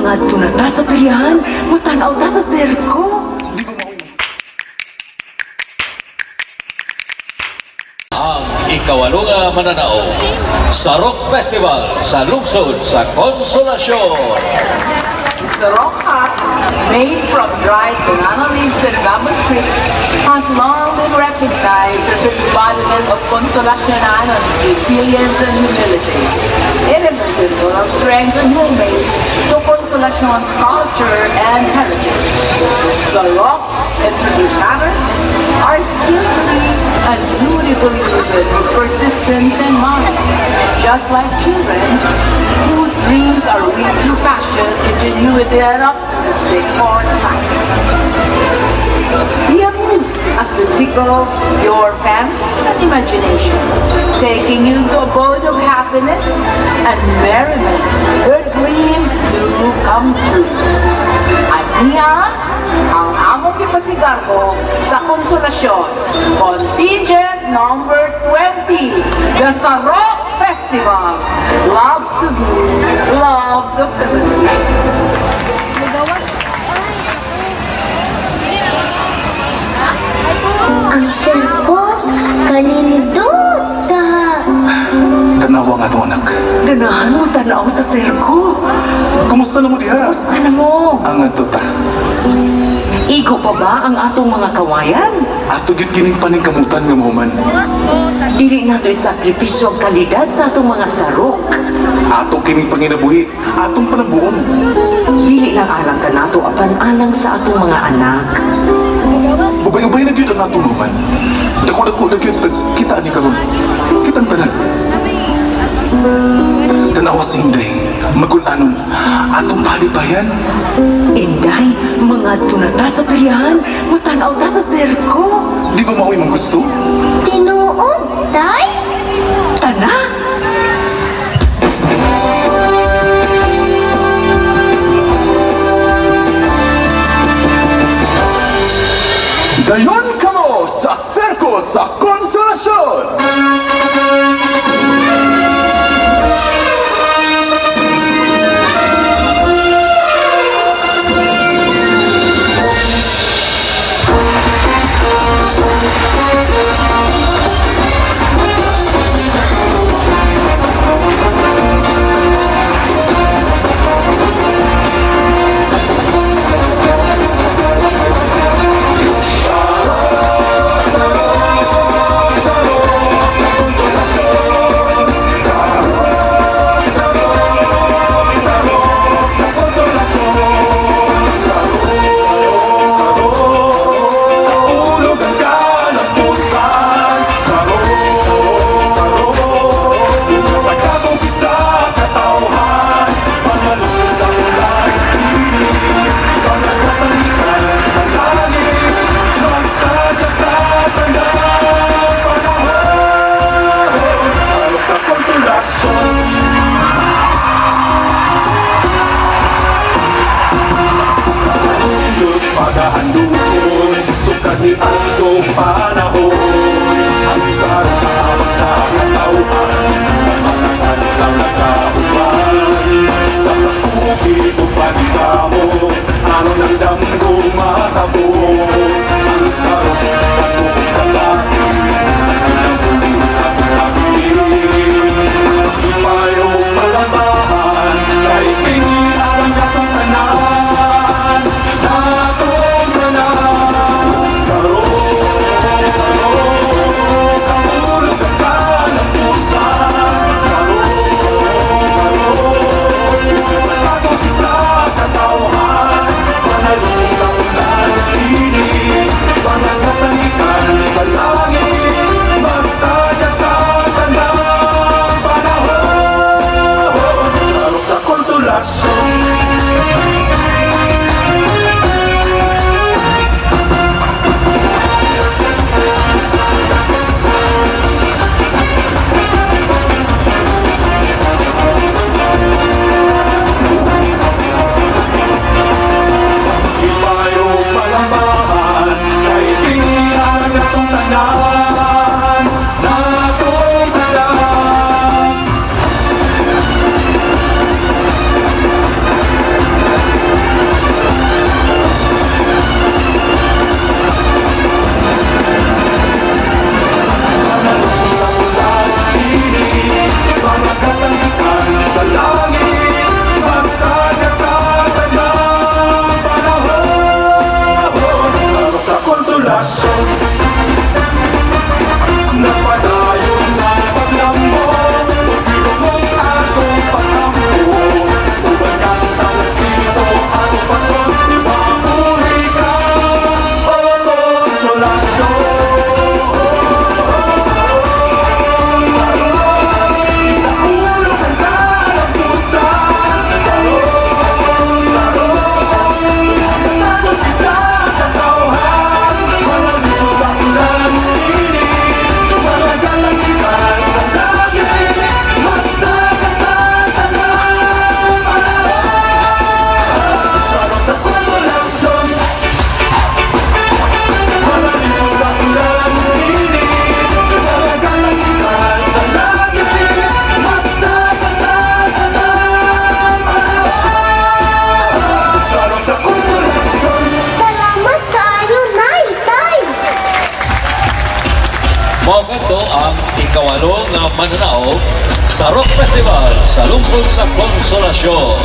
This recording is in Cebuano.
Mangadto na ta sa peryahan, mutanaw ta sa sirko. Di ba mao'y Ang ikawalo nga mananaog sa Rock Festival sa lungsod sa Consolacion. The rock hut, made from dried banana leaves and bamboo strips, has long been recognized as an embodiment of Consolacionanon's resilience and humility. It is a symbol of strength and homage to Consolacion's culture and heritage. Sarok's intricate patterns are skillfully and beautifully woven with persistence and mind, just like children whose dreams are weaved through passion, ingenuity, and optimistic foresight. Be amused as we tickle your fancies and imagination, taking you to a abode of happiness and merriment where dreams do come true. At niya, ang among gipasigarbo sa Konsolasyon, Contingent number 20, the Sarok Festival. Love Cebu, love the Philippines. Ang sirko, kanindot ka. Tanawa nga to, anak. Ganahan mo tanaw sa sirko. Kumusta na mo diha? Sana mo? Ang adto ta. Igo pa ba ang atong mga kawayan? Ato gyud kining paningkamutan nga mahuman. Dili nato isakripisyo ang kalidad sa atong mga sarok. Ato kining panginabuhi, atong panambuon. Dili lang alang kanato apan alang sa atong mga anak. Ubay-ubay na gyud ang atong mahuman. Dako-dako na gyud kita ani karon. Kitang tanan. Tanawa si Inday, magulanon, atong palipayan. Inday, mangadto na ta sa peryahan, mutanaw ta sa sirko. Di ba mao'y mong gusto? Tinuod, tay? Tana! Dayon kamo sa Serko sa Konsolasyon! Sa ulog ang kalapusan. Saro, saro, sa katong isa katawhan. Pangalusod sa ulan, mga kasangitan sa langit. Magsadya sa tanang panahon. Sarok sa Konsolasyon. Paghahandukon, sukad ni atong panahon. Ang sarap sa awag sa katauhan, sa mga kanilang nagkauban. Sa pagkukit o pagdamo, aron ang damgo matabo. Ang sarap pagkukit kalaki, sa kinabuhi atong abilin. Ipayo palabahan, kay kini ang atong tanan. Atong tanan. Saro, Mao kadto ang ikawalo nga mananaog sa Rock Festival sa lungsod sa Consolacion.